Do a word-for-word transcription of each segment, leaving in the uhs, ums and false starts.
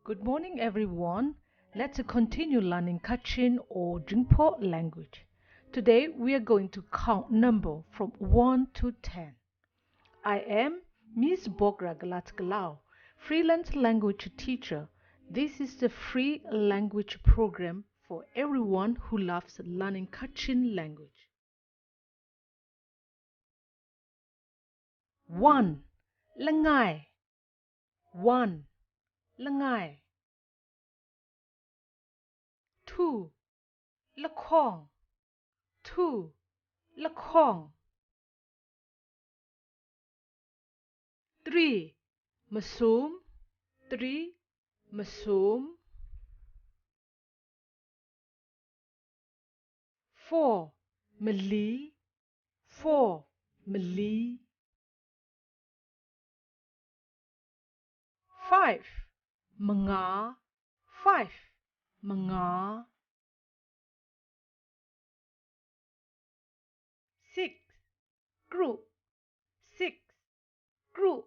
Good morning, everyone. Let's continue learning Kachin or Jingpo language. Today, we are going to count number from one to ten. I am Miss Bogra Galat Galau, freelance language teacher. This is the free language program for everyone who loves learning Kachin language. One, langai. One, langai. Two, lahkawng. Two, lahkawng. Three, masum. Three, masum. Four, mali. Four, mali. Five, manga. Five, manga. Six, kru. Six, kru.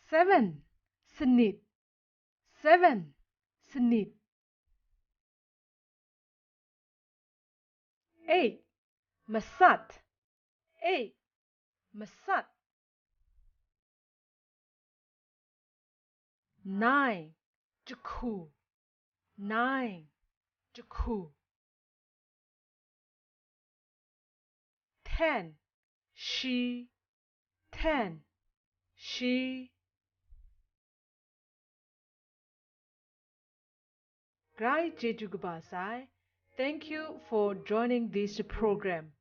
Seven, sanit. Seven, sanit. Eight, masat. Eight, masat. Nine, jahku. Nine, jahku. Ten, shi. Ten, shi. Grai chyeju kaba sai. Thank you for joining this program.